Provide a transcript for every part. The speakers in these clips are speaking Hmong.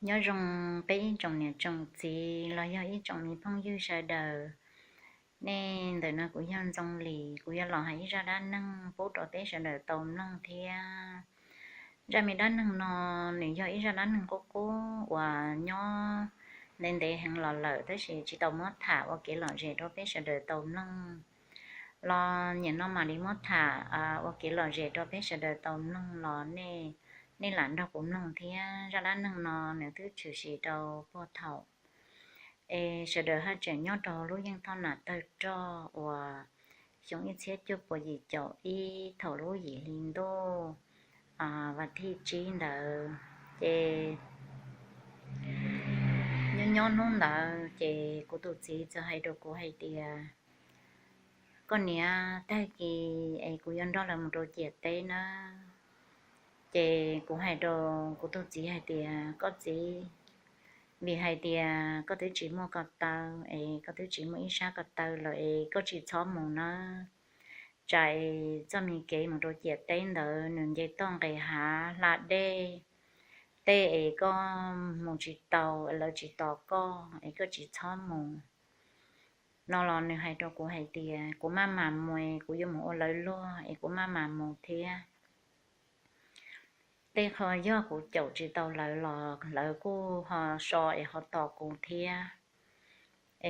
Nyob zoo peb ib tsoom niam tsoom txiv los yog ib tsoom me phooj ywg sawv daws. Nej ntawm no kuv yog Ntxoo Lis, kuv yuav los hais ib zaj dab neeg pub rau peb sawv daws tau mloog thiab. Zaj me dab neeg no nws yog ib zaj dab neeg qub qub uas nyob ntev ntev heev los lawm tab sis tsis tau muab tham ua kev lom zem rau peb sawv daws tau mloog. Los nim no mam li muab tham ua kev lom zem rau peb sawv daws tau mloog los nej, nej lam nrog kuv mloog thiab. Zaj dab neeg no nws twb tshwm sim rau puag thaum es sawv daws haj tseem nyob rau lub yeej thoj nam tawg roj uas xyoo ib txhiab cuaj puas yim caum ib thaum lub yim hli ntuj vas thib tsib ntawd. Ces nyob nyob hnub ntawd ces kuv tus txiv txawm hais rau kuv hais tias, koj niam, tag kis es kuv yuav nrog lawv mus rau ciam teb nawb. Ces kuv hais rau kuv tus txiv hais tias, koj txiv, vim hais tias koj twb tsis muaj ko taw es koj twb tsis muaj ib sab ko taw lawm es koj tsis txhob mus nawb. Tsam es txoj me kev mus rau ciam teb ntawd nws nce toj nqes hav hla dej, tej es koj mus tsis tau, lawv tsis tos koj es koj tsis txhob mus. No los nws hais rau kuv hais tias kuv maj mam mus es kuv yuav mus ua lawv luag es kuv maj mam mus thiab. Tej qho yog kuv caum tsis tau lawv los lawv kuj ho so es ho tos kuv thiab,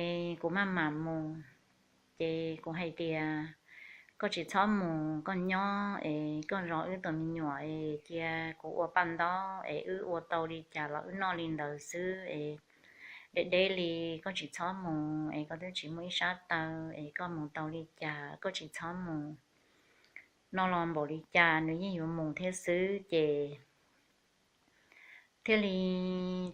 es kuv maj mam mus. Ces kuv hais tias, koj tsis txhob mus, koj nyob es koj zov wb tus me nyuam es cia kuv ua paj ntaub es wb ua tau li cas los wb noj li ntawd xwb es deb deb li, koj tsis txhob mus es koj twb tsis muaj ib sab taw es koj mus tau li cas, koj tsis txhob mus. No los npaum li cas nws yeej yuav mus thiab xwb ces thiaj li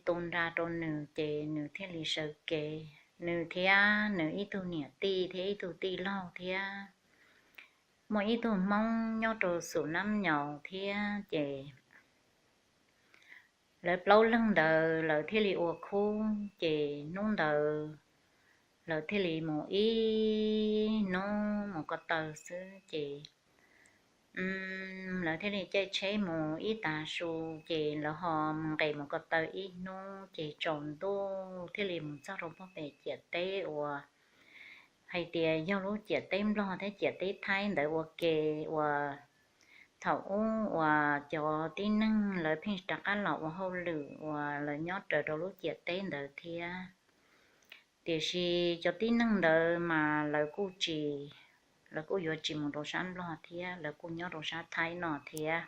tu nra rau nws ces nws thiaj li sawv kev. Nws thiab nws ib tug niam tij thiab ib tug tij laug thiab muaj ib tug Hmoob nyob rau xum nab nyaus thiab ces lawv plaub leeg ntawd lawv thiaj li ua khub ces hnub ntawd lawv thiaj li mus ib hnub mus ko taw xwb ces lawv thiaj li caij tsheb mus ib tav su ces lawv ho mus nqes mus ko taw ib hnub ces tsaus ntuj thiaj li mus txog rau puag pem ciam teb uas hais tias yog lub ciam teb Nplog thiab ciam teb Thaib ntawd ua ke uas thaum ub uas cov tib neeg lawv pheej rov qab los ua hauj lwm uas lawv nyob raws rau lub ciam teb ntawd thiab. Tiam sis cov tib neeg ntawd mas lawv kuj tsis, lawv kuj yuav tsis mus rau sab Nplog thiab, lawv kuj nyob rau sab Thaib no thiab.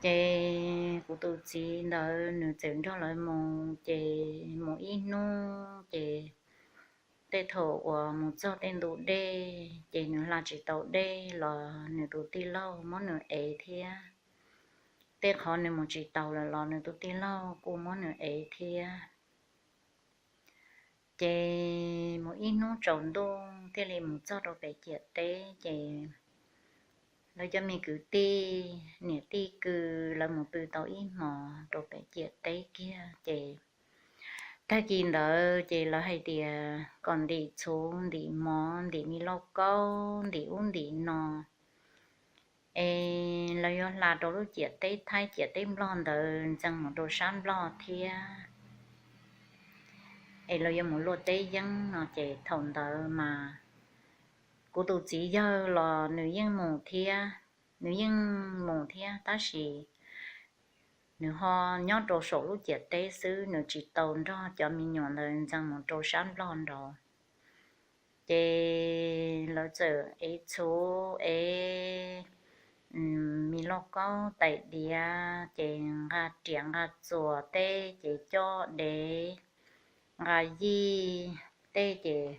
Ces kuv tus txiv ntawd nws txawm nrog lawv mus ces mus ib hnub ces tej thaum uas mus txog tej ntu dej ces nws hla tsis tau dej los nws tus tij laug muab nws ev thiab. Tej qhov nws mus tsis taus lawm los nws tus tij laug kuj muab nws ev thiab. Ces mus ib hnub tsaus ntuj thiaj li mus txog rau pem ciam teb ces lawv cov me kwv tij niam tij kwv lawv mus pw tau ib hmos rau pem ciam teb kiag ces tag kis ntawd ces lawv hais tias kom ntim txhuv ntim mov ntim me lauj kaub ntim ub ntim no es lawv yuav hla rau lub ciam teb Thaib ciam teb Nplog ntawd ntxees mus rau sab Nplog thiab es lawv yuav mus luaj teb yeeb no ces thaum ntawd mas kuv tus txiv yawg los nws yeej mus thiab, nws yeej mus thiab tab sis nws ho nyob rau saum lub ciam teb xwb, nws tsis tau nrog cov me nyuam ntawd ntxees mus rau sab Nplog nraud. Ces lawv txawm ev txhuv ev me lauj kaub tais diav ces nqa riam nqa txuas tej ces coj dev nqa yij tej ces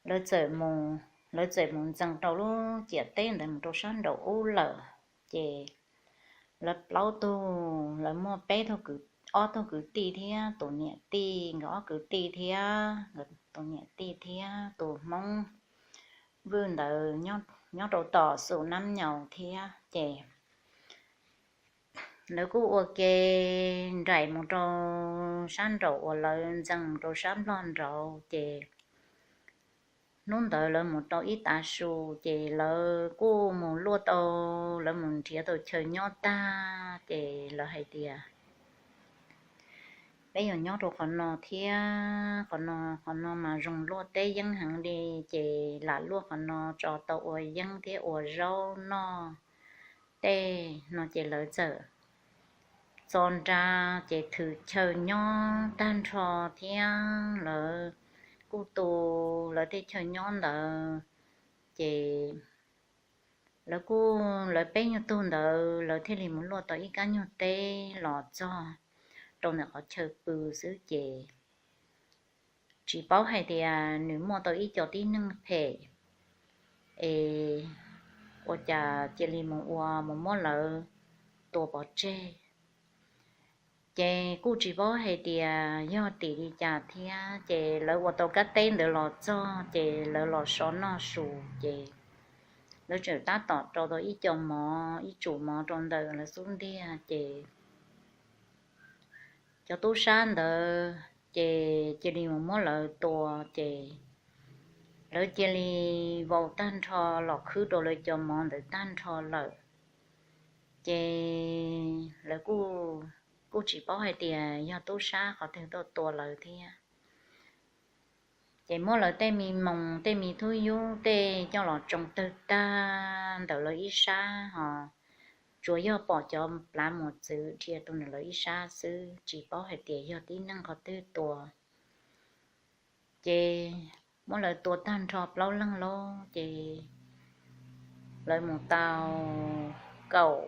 lawv txawm mus, lawv txawm mus ntxees rau lub ciam teb ntawd mus rau sab nraum ub lawm. Ces lawv plaub tug, lawv muaj peb tug, ob tug kwv tij thiab tus niam tij, nkawd ob kwv tij thiab nkawd tus niam tij thiab tus Hmoob Vwj ntawd nyob rau tom xum nab nyaus thiab ces lawv kuj ua ke nraim mus rau sab nraum uas lawv ntxees mus rau sab Nplog nraud ces hnub ntawd lawv mus rau ib tav su, ces lawv kuj mus luaj tau, lawv mus nrhiav tau chaw nyob tag ces lawv hais tias, peb yuav nyob rau qhov no thiab, qhov no, qhov no mas zoo luaj teb yeeb heev li, ces lam luaj qhov no tso tau ua yeeb thiab ua zaub noj tej no. Ces lawv txawm txo nra, ces thwm chaw nyob tag nrho thiab lawv kuj tu lawv tej chaw nyob ntawd, ces lawv kuj, lawv peb nyuag tug ntawd lawv thiaj li mus luaj tau ib kab nyuag teb los txog rau ntawm qhov chaw pw xwb ces tsis paub hais tias nws muaj tau ib co tib neeg phem es ua cas cia li mus ua mus muab lawv tua pov tseg. Ces kuj tsis paub hais tias yog tim li cas thiab, ces lawv ua tau kab teb ntawd los txog ces lawv los so noj su, ces lawv tseem tab tom rau tau ib co mov, ib tsum mov rau ntawm lawv xub ntiag, ces cov tub sab ntawd ces cia li mus muab lawv tua, ces lawv cia li vau tag nrho los khwb rau lawv cov mov ntawd tag nrho lawm. Ces lawv kuj tsis paub hais tias yog tub sab qhov twg tuaj tua lawv thiab. Ces muab lawv tej me moos tej me thub yub tej coj los tsoo tawg tag ntawm lawv ib sab, ho tsuas yog pom cov plav mos txwv dhia rau ntawm lawv ib sab xwb, tsis paub hais tias yog tib neeg qhov twg tua. Ces muab lawv tua tag nrho plaub leeg lawm, ces lawv mus tau kaum,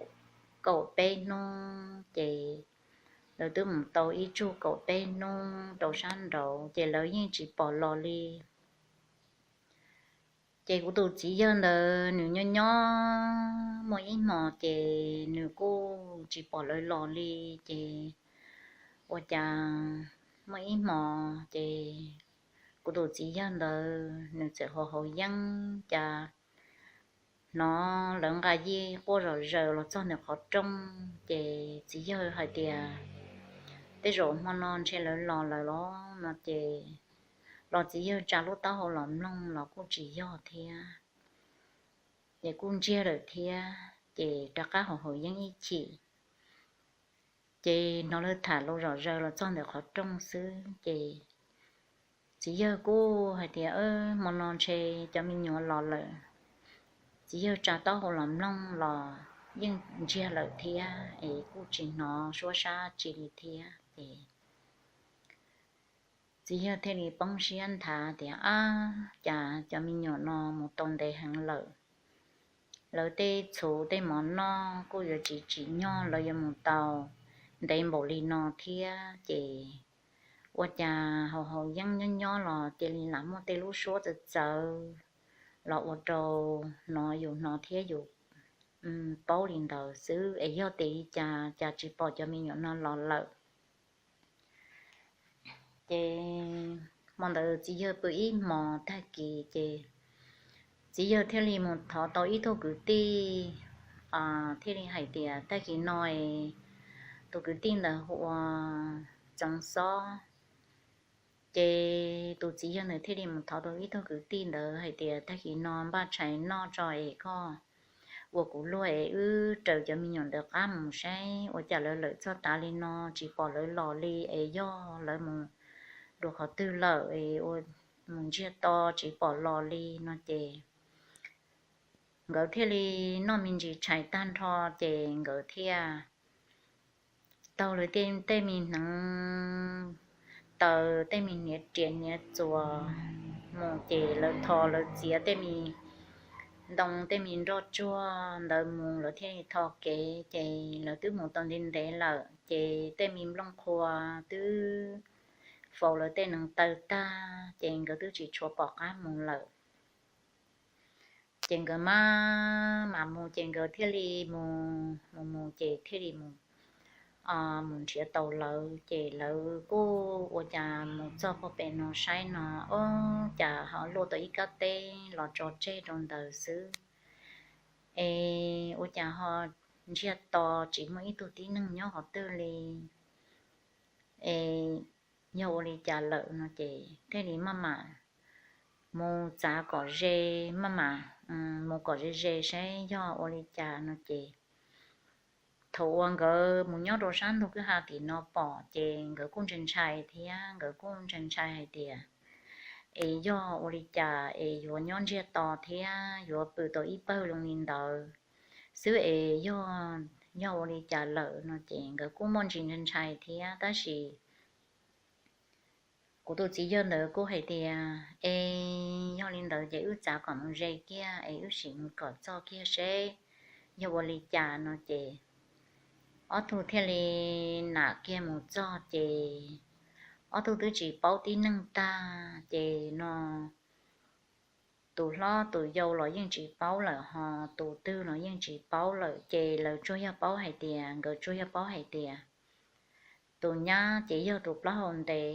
kaum peb hnub, ces lawv twb mus tau ib tsug kaum peb hnub rau sab nraud, ces lawv yeej tsis pom los li. Ces kuv tus txiv yawg ntawd nws nyob nyob muaj ib hmos ces nws kuj tsis pom lawv los li, ces ua cas muaj ib hmos ces kuv tus txiv yawg ntawd nws txawm haus haus yeeb cas hnov lawv nqa yij quaj zom zaws los txog ntawm qhov rooj, ces txiv yawg hais tias, tej zaum hmo no ntshe lawv los lawm los no, ces los txiv yawg tsa lub taub hau los mloog los kuj tsis yog thiab, ces kuj ntsiag lawm thiab, ces rov qab haus haus yeeb ib chim. Ces hnov lawv tham lus zom zaws los txog ntawm qhov rooj xwb, ces txiv yawg kuj hais tias, hmo no ntshe cov me nyuam los lawm. Txiv yawg tsa taub hau los mloog los yeej ntsiag lawm thiab es kuj tsis hnov suab sab tsi li thiab, ces txiv yawg thiaj li poob siab nthav tias, ab, cas cov me nyuam no mus tau ntev heev lawm, lawv tej txhuv tej mov noj kuj yuav tsis tsim nyog lawv yuav mus tau ntev npaum li no thiab, ces ua cas haus haus yeeb nyob nyob los cia li lam muaj tej lub suab txawv txawv los ua rau hnov yus hnov thiab yus paub li ntawd xwb, es yog tias li cas cas tsis pom cov me nyuam no los lawm. Ces hmo ntawd txiv yawg pw ib hmos tag kis ces txiv yawg thiaj li mus thov tau ib tug kwv tij, thiaj li hais tias tag kis no tus kwv tij ntawd hu ua Txoov Xob. Ces tus txiv yawg ntawd thiaj li mus thov tau ib tug kwv tij ntawd hais tias tag kis no npaj tshais noj tso es koj ua kuv luag es wb raws cov me nyuam ntawd qab mus saib ua cas lawv lawm txog tav li no tsis pom lawv los li, es yog lawv mus dua qhov twg lawm es ua mus ntsiag to tsis pom los li no ces nkawd thiaj li noj me ntsis tshais tag nrho ces nkawd thiaj taug lawv tej me hneev taw, tej me hniav riam hniav txuas mus ces lawv tho lawv txiav tej me ntoo tej me nroj tsuag ntawd mus, lawv thiaj li tho kev ces lawv twb mus tau ntev ntev lawm ces tej me nplooj qhua twb faus lawv tej hneev taw tag ces nkawd twb tsis tshua pom qab mus lawm. Ces nkawd maj mam mus ces nkawd thiaj li mus mus mus ces thiaj li mus mus nrhiav tau lawv ces lawv kuj ua cas mus txog puag pem no saib no, ob, cas ho luaj tau ib kab teb los tso tseg rau ntawd xwb. Es ua cas ho ntsiag to tsis muaj ib tug tib neeg nyob qhov twg li, es yog ua li cas lawm no ces thiaj li maj mam mus txav kom ze, maj mam mus kom ze ze saib yog ua li cas no ces thaum uas nkawd mus nyob rau sab ntug kwj ha tim no pom ces nkawd kuj ntshai ntshai thiab, nkawd kuj ntshai ntshai hais tias es yog ua li cas es yuav nyob ntsiag to thiab yuav pw tau ib pawg zoo li ntawd xwb es yog, yog ua li cas lawm no ces nkawd kuj muaj ntsis ntshai ntshai thiab. Tab sis kuv tus txiv yawg ntawd kuj hais tias es yog li ntawd ces wb txav kom mus ze kiag es wb sim mus kom txog kiag seb yog ua li cas no ces ob tug thiaj li nam kiag mus txog ces ob tug twb tsis paub tib neeg tag ces no tus hlob tus yau los yeej tsis paub lawm, ho tus twg los yeej tsis paub lawm ces lawv tsuas yog paub hais tias, nkawd tsuas yog paub hais tias tus nyab ces yog tus plaub hau ntev,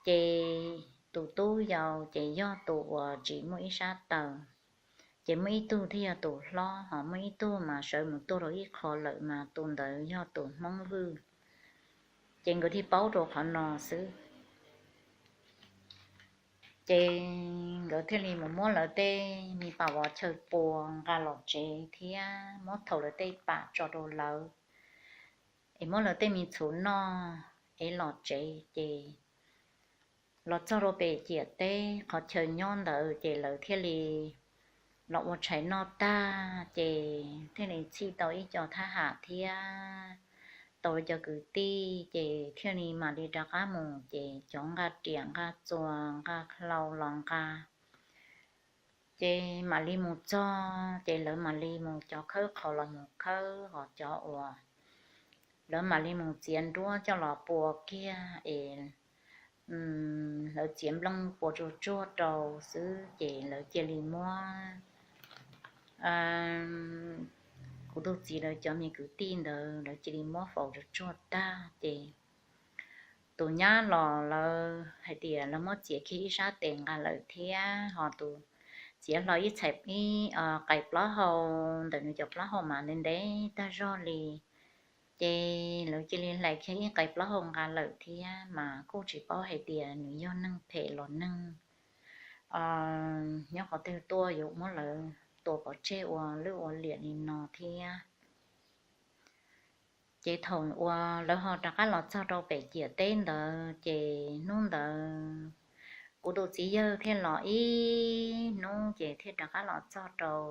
ces tus tub yau ces yog tus uas tsis muaj ib sab taw, ces muaj ib tug thiaj yog tus hlob, ho muaj ib tug mas sawv mus tuag rau ib qho lawm mas tus ntawd yog tus Hmoob Vwj. Ces nkawd thiaj paub rau qhov no xwb. Ces nkawd thiaj li mus muab lawv tej me pas vov chaw pua nqa los tsev thiab muab thau lawv tej pam tso rau lawv es muab lawv tej me txhuv noj es los tsev ces los txog rau pem ciam teb qhov chaw nyob ntawd ces lawv thiaj li los ua tshais noj tag ces thiaj li txhij tau ib co thab ham thiab tau cov kwv tij ces thiaj li mam li rov qab mus ces cov nqa riam nqa txuas nqa hlau los nqa ces mam li mus txog ces lawv mam li mus cov khawb qhov los mus khawb, ho cov uas lawv mam li mus txiav nruab coj los pua kiag es lawv txiav nplooj pua tsuag tsuag rau xwb ces lawv cia li muab kuv tus txiv lawv cov me kwv tij ntawd lawv cia li muab faus tsuag tsuag tag ces tus nyab los lawv hais tias lawv muab txiav kiag ib sab tes nqa lawm thiab ho tus txiav hlo ib txhais ib qais plaub hau ntawm nws cov plaub hau mas ntev ntev tag zog li ces lawv cia li hlais kiag ib qais plaub hau nqa lawm thiab mas kuj tsis paub hais tias nws yog neeg phem los neeg nyob qhov twg tuaj yuav muab lawv tua pov tseg ua lwj ua liam li no thiab. Ces thaum uas lawv ho rov qab los txog rau pem ciam teb ntawd ces hnub ntawd kuv tus txiv yawg thiaj los ib hnub ces thiaj rov qab los txog rau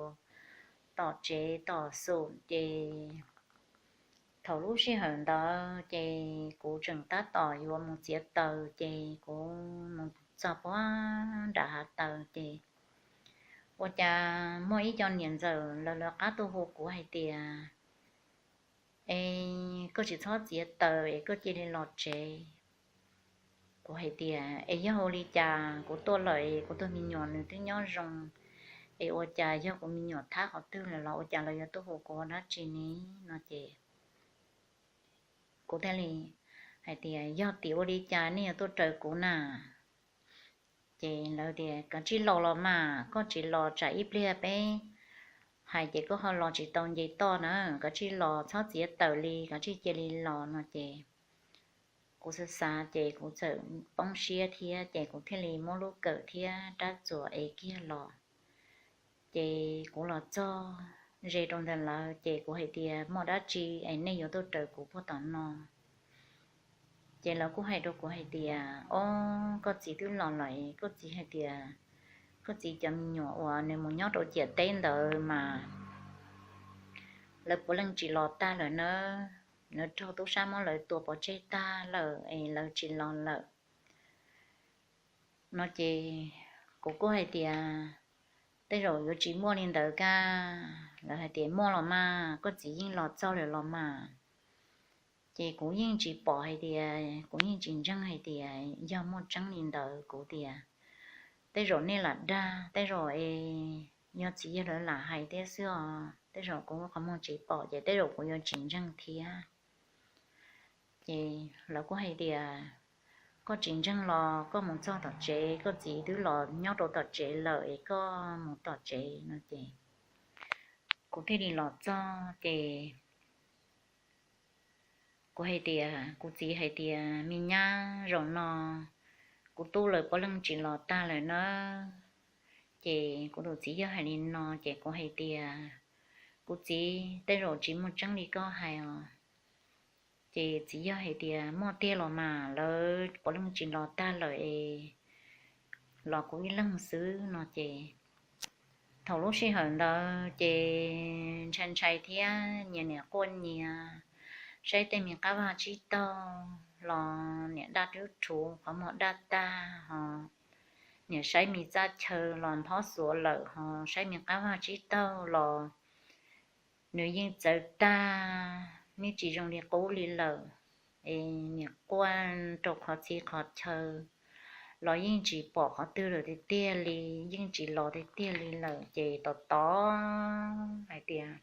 tom tsev tom xum ces thaum lub sij hawm ntawd ces kuv tseem tab tom yuav mus txiav taws ces kuv mus txog puag nram hav taws ces ua cas muaj ib co niam ntxawm lawv lawv qab tuaj hu kuv hais tias es koj tsis txhob txiav taws es koj cia li los tsev. Kuv hais tias es yog ua li cas kuv tuaj lawm es kuv tus me nyuam nws twb nyob zoo es ua cas yog kuv me nyuam thab qhov twg lawm los ua cas lawv yuav tuaj hu kuv ua dab tsi ne no ces kuv thiaj li hais tias yog tim ua li cas nej yuav tuaj raws kuv na. Ces lawv tias koj tsij los los mas, koj tsis los tsam ib pliag peb hais ces koj ho los tsis tau nce toj na, koj tsij los txhob txiav taws li, koj tsij cia li los no ces kuv xav xav ces kuv txawm poob siab thiab ces kuv thiaj li muab lub kawm thiab rab txuas ev kiag los. Ces kuv los txog ze rau ntawm lawv ces kuv hais tias muaj dab tsi es nej yuav tuaj raws kuv puag tom no. Ces lawv kuj hais rau kuv hais tias ob, koj txiv twb los lawm, koj txiv hais tias koj txiv cov me nyuam uas nws mus nyob rau ciam teb ntawd mas lawv puav leej tsis los tag lawm na, lawv raug tub sab muab lawv tua pov tseg tag lawm es lawv tsis los lawm no ces kuv kuj hais tias tej zaum yuav tsis muaj li ntawd kaj. Lawv hais tias muaj los mas, koj txiv yeej los txog lawm los mas. Ces kuv yeej tsis pom hais tias, kuv yeej tsis ntseeg hais tias yog muaj tseeb li ntawd. Kuv tias tej zaum nej lam dag, tej zaum es yog txiv yawg lawv lam hais thiab xwb os, tej zaum kuv qhov muag tsis pom ces tej zaum kuv yuav tsis ntseeg thiab. Ces lawv kuj hais tias koj tsis ntseeg los koj mus txog tom tsev, koj txiv twb los nyob rau tom tsev lawm es koj mus tom tsev no ces kuv thiaj li los txog ces kuv hais tias, kuv txiv hais tias me nyab, zaum no kuv tub lawv puav leej tsis los tag lawm na. Ces kuv tus txiv yawg hais li no ces kuv hais tias, kuv txiv, tej zaum tsis muaj tseeb li koj hais os. Ces txiv yawg hais tias, muaj tiag los mas, lawv puav leej tsis los tag lawm es los kuv ib leeg xwb no ces thaum lub sij hawm ntawd ces ntshai ntshai thiab nyias niam quaj nyias, saib tej me qab vaj tsib taug los niam daj rub rhuv qhov muag daj tag ho, niam saib me txaj chaw los nphob xuav lawm ho, saib me qab vaj tsib taug los nws yeej txawv tag, nws tsis zoo li qub li lawm. Es niam quaj rau qhov txhia qhov chaw los yeej tsis pom qhov twg lawm tiag tiag li, yeej tsis los tiag tiag li lawm ces tos tos hais tias,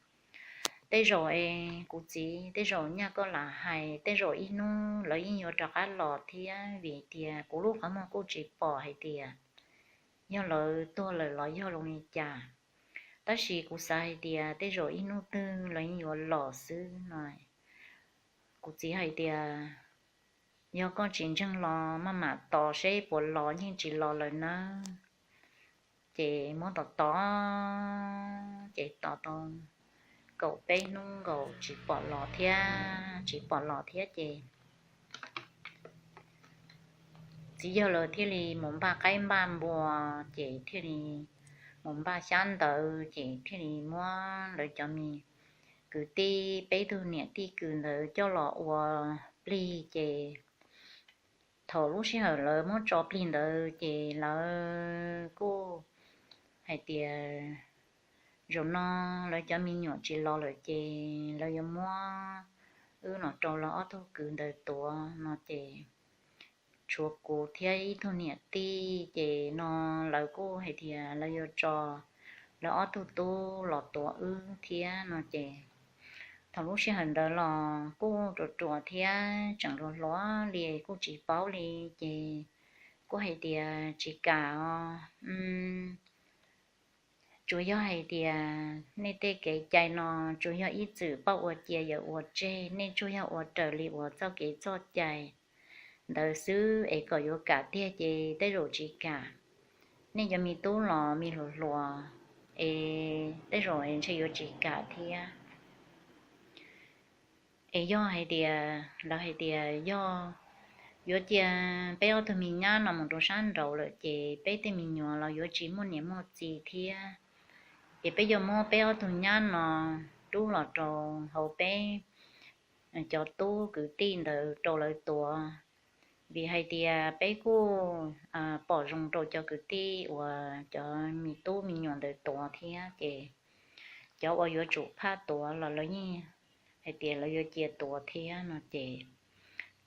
tej zaum es kuv txiv, tej zaum nyaj koj lam hais, tej zaum ib hnub lawv yeej yuav rov qab los thiab, vim tias kuv lub qhov muag kuj tsis pom hais tias yog lawv tuag lawm los yog zoo li cas. Tab sis kuv xav hais tias tej zaum ib hnub twg lawv yeej yuav los xwb no. Kuv txiv hais tias, yog koj tsis ntseeg los maj mam tos seb puas los, yeej tsis los lawm nawb. Ces muab tos tos, ces tos tau kaum peb hnub nkaus tsis pom los thiab, tsis pom los thiab ces txiv yawg lawv thiaj li mus npaj qaib npaj npua, ces thiaj li mus npaj xyab ntawv, ces thiaj li muab lawv cov me kwv tij, peb tug niam tij kwv ntawd coj los ua plig ces thaum lub sij hawm lawv muab tso plig ntawd ces lawv kuj hais tias, zaum no lawv cov me nyuam tsis los lawm ces lawv yuav muab wb los rau lawv ob tug kwv ntawd tuav no ces tshuav kuv thiab ib tug niam tij ces no lawv kuj hais tias lawv yuav tso lawv ob tug tub los tuav wb thiab no ces thaum lub sij hawm ntawd los kuj ruam ruam thiab tseem hluas hluas li kuj tsis paub li ces kuj hais tias, tsis kam os, tsuas yog hais tias nej tej kev cai no tsuas yog ib txwm pauj ua cia yawm ua tseg, nej tsuas yog ua raws li uas txoj kev txoj cai ntawd xwb es kom yuav kam tiag ces tej zaum tsis kam. Nej cov me tub los me hluas hluas es tej zaum es ntshe yuav tsis kam thiab. Es yog hais tias lawv hais tias yog yuav cia peb ob tug me nyab no mus rau sab nraud lawm ces peb tej me nyuam los yuav tsis muaj niam muaj txiv thiab. Ces peb yuav muab peb ob tug nyab no rub los rau hauv peb cov tub kwv tij ntawd rau lawv tuav, vim hais tias peb kuj pom zoo rau cov kwv tij uas cov me tub me nyuam ntawd tuav thiab ces cov uas yuav tsum phaj tuav los lawv yeej hais tias lawv yuav cia tuav thiab no ces,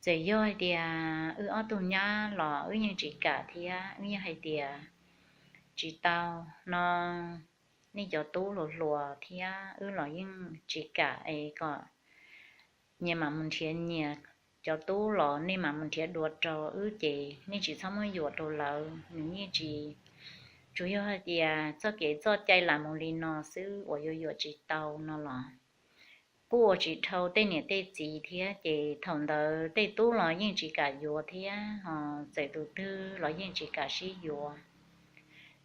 txawm yog hais tias wb ob tug nyab los wb yeej tsis kam thiab, wb yeej hais tias tsis tau no, nej cov tub hluas hluas thiab wb los yeej tsis kam es kom nyias mam mus nrhiav nyias cov tub los nej mam mus nrhiav dua rau wb ces nej tsis txhob muab yuam rau lawv, nws yeej tsis, tsuas yog hais tias txoj kev txoj cai lam mus li no xwb uas yuav yuam tsis tau no los kuj ua tsis dhau tej niam tej txiv thiab ces thaum ntawd tej tub los yeej tsis kam yuav thiab ho txawm tus twg los yeej tsis kam sib yuav.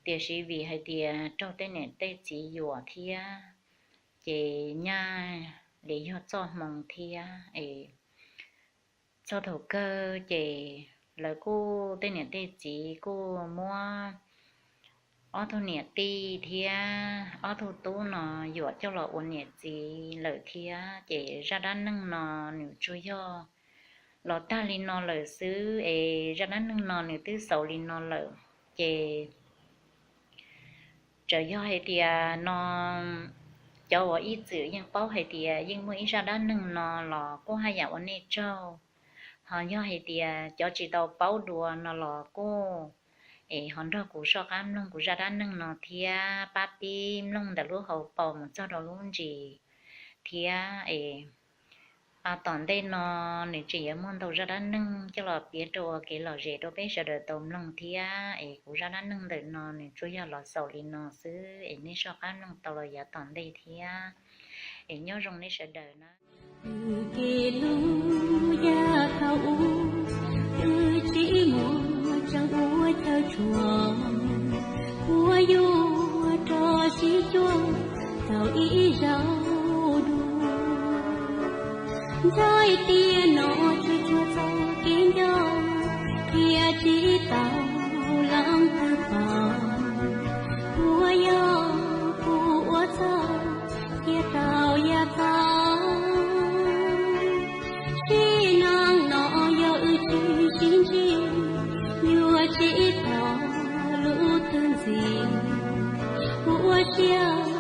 Tiam sis vim hais tias raug tej niam tej txiv yuam thiab ces nyaj li yog txoj hmoo thiab es txog thaum kawg ces lawv kuj, tej niam tej txiv kuj muab ob tug niam tij thiab ob tug tub no yuam coj los ua niam txiv lawm thiab ces zaj dab neeg no nws tsuas yog los tag li no lawm xwb es zaj dab neeg no nws twb xaus li no lawm ces txawm yog hais tias no cov uas ib txwm yeej paub hais tias yeej muaj ib zaj dab neeg no los kuj haj yam ua nej tsaug, ho yog hais tias cov tsis tau paub dua no los kuj es ho nrog kuv soj qab mloog kuv zaj dab neeg no thiab pab pib mloog ntawm lub hauv paus mus txog rau lub ntsis thiab es tom ntej no nws tseem yuav muaj ntau zaj dab neeg coj los piav rau ua kev lom zem rau peb sawv daws tau mloog thiab es kuv zaj dab neeg ntawm no nws tsuas yog los xaus li no xwb es nej soj qab mloog tau los yav tom ntej thiab es nyob zoo nej sawv daws na. Kev hlub yaj thaum ub, wb tsis muaj Tseem ua chaw tshuam, puas yuav rov sib cuag thaum ib zaug dua? Ntshai tias no tsuas txog kev nco, qhia tsis tau leej twg paub. Puas yog kuv ua txhaum, cia tau yav txhaum. Sim neej no yog wb tsis sib ntsib, yuav tsis tau lub twg ntxiv. Kuv ua siab